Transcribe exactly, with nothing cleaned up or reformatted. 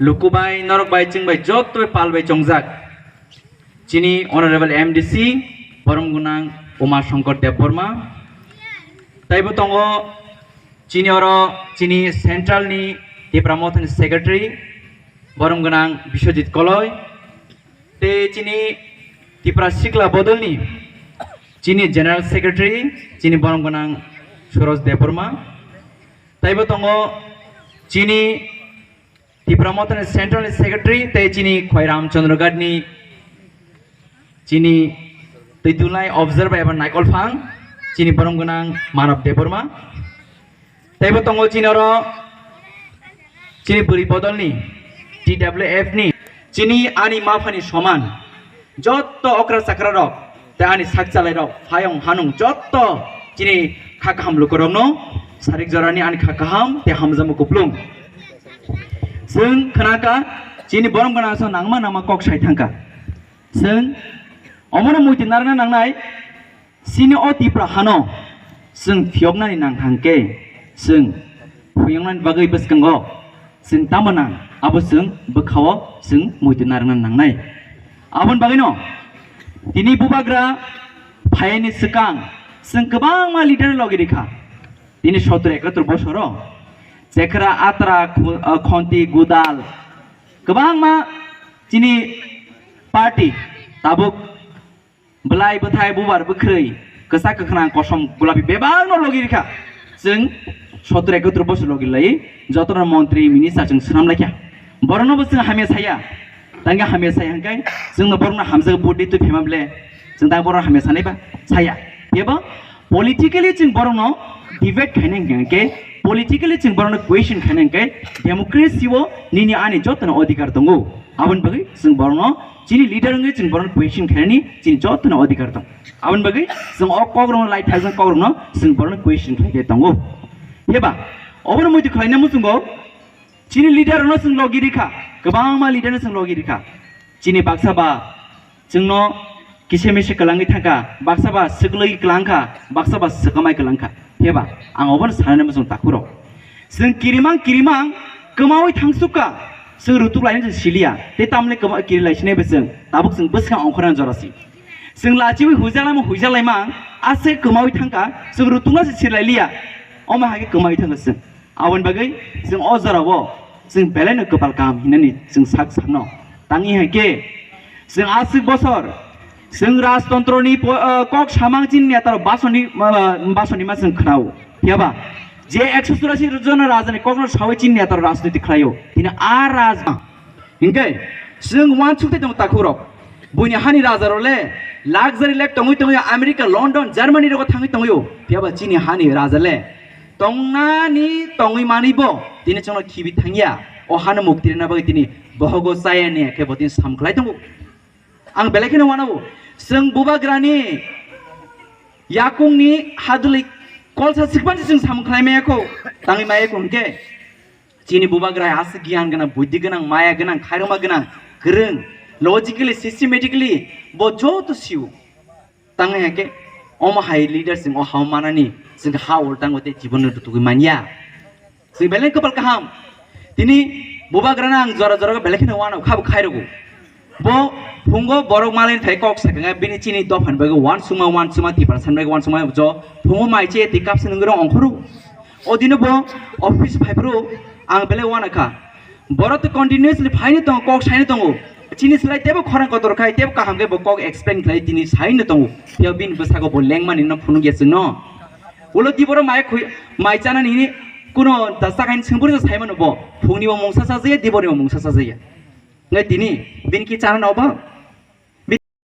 Luku bai, norok bai, chwng bai, joto bai pal bai chongjak. Chini Honorable M D C, borom gwnang Uma Shankar Debbarma. Taibo tongo chini oro chini Central ni Tipra Mothani Secretary, borom gwnang Biswajit Koloi. Tei chini Tipra Sikla Bodolni chini General Secretary, chini borom gwnang Suraj Debbarma. Taibo tongo chini Tipra Mothani Central ni Secretary tei chini Khwai Ramchandra Ghat ni chini twi tulnai observer eba naikol phang chini borom gwnang Manav Debbarma. Teibo tongo chini oro chini bwrwi bodolni T W F ni chini ani maphani soman jotto okra chakra rok tei ani sak chalai rok phayong hanung jotto chini kha kaham lukurokno sarik jorani ani kha kaham tei hamjakma kuplung. Chwng khnaka chini borom gwnang so nangma nangma kok sai thangka. Chwng omono muitu narwkna nangnai. Chini o Tipra hano chwng phiyoknani nang hangkhe chwng phiyoknani bagwi bwskango chwng tamo nang abo chwng bwkhao chwng muitu narwkna nangnai. Aboni bagwino tini bubagra phaiyani swkang chwng kwbangma leader logi rikha. Tini sotor ekator bosoro Chekra, Atra, Khu-, ah, Khonti, Gudal kwbangma chini party tabuk Bwlai bwthai bubar bwkhrwi kwchak kwkhnang kosom gulapi bebakno logi rikha. Chwng sotor ekator bosor logi lai jotono montri minister chwng swnam laikha. Borokno bo chwng hamya saya. Tangkhe hamya saya hwnkhe chwngno borokno hamjak vote di twi phema ble. Chwng tang borokno hamya sanai ba saya. Phiya ba politically chwng borokno debate khaina hwnkhe politically chwng borokno question khaina hwnkhe democracy o nini ani jotono odhikar tongo. Aboni bagwi chwng borokno chini leader wngwi chwng borokno question khainani chini jotono odhikar tong. Aboni bagwi chwng o kokrokno lai thajak kokrokno chwng borokno question khlai khe tongo. Phiya ba obono muitu khlaina muchungo chini leader rokno chwng logi rikha, kwbangma leader no chwng logi rikha. Chini baksa ba chwngno kisa misa kwlangwi thangkha, baksa ba swklwi kwlangkha, baksa ba swkamai kwlangkha. Phiya ba ang obono sanani muchung takhurok. Chwng kirimang kirimang kwmawi thangsukha, chwng rutuk lainani chwng siliya. Tei tamle kwma kiri laisinai bo chwng, tabuk chwng bwskang ongkhorna jorasi. Chwng lachiwi huijaklaimang huijaklaimang, ase kwmawi thangkha, chwng rutukna se sirlailiya. Omo hai khe kwmawi thangkha chwng. Aboni bagwi chwng o jorao chwng belaino kwpal kaham hinani chwng sak sakno. Tangwi hai khe chwng aswk bosor chwng rajtontroni po-, ah, kok samang chini netarok basoni, ah, basoni ma chwng khnao. Phiya ba je ekso churasi jona rajani kokno sawi chini netarok rajniti khlaio. Tini a raj Hinkhe chwng uansuk tei tongo takhurok. Buini hani rajarok le luxury life tongwi tongwi America, London, Germany rogo thangwi tongwio. Phiya ba chini hani raja le tongnani tongwi manwi bo tini chwngno khibi thangya. O hano mukti rwna bagwi tini bohogo chaya ni khe bo tini sam khlai tongo. Ang belai kheno uanao chwng bubagrani yakungni hadwlwi kolsa sikpan se chwng samung khlai maya kho, tangwi maya kho hinkhe. Chini bubagra aswk giyan gwnang, buddhi gwnang, maya gwnang, khairokma gwnang, kwrwng, logically, systematically bo joto sio. Tangwi hai khe omo hai leader chwng o hao manani chwng ha ul tango tei jibon no rutugwi manya. Chwng belai kwpal kaham. Tini bubagrano ang jora jora belai kheno uanao khabo khairokgo. Bo phungo borok malai thai kok sakha bini chini dophani bagwi uansukma uansukma Tiprasani bagwi uansukma jo phungo mai che twi kapsa nungwi rw ongkhoro. O dino bo office phaiphuru ang belai uanakha. Borok to continuously phaino tongo, kok saino tongo. Chini slai tebo khorang kotor khai, tebo kaham khe bo kok explain khlai tini saino tongo. Tei bini bwsago bo lengmani no phunukya chwngno. Ulo di borok mai khui, mai chanani hini kuno ta chakhaini swngphuru saimano bo. Phungni bo mungsa sajaya, di borni bo mungsa sajaya. Ngai tini bini ki chana no ba?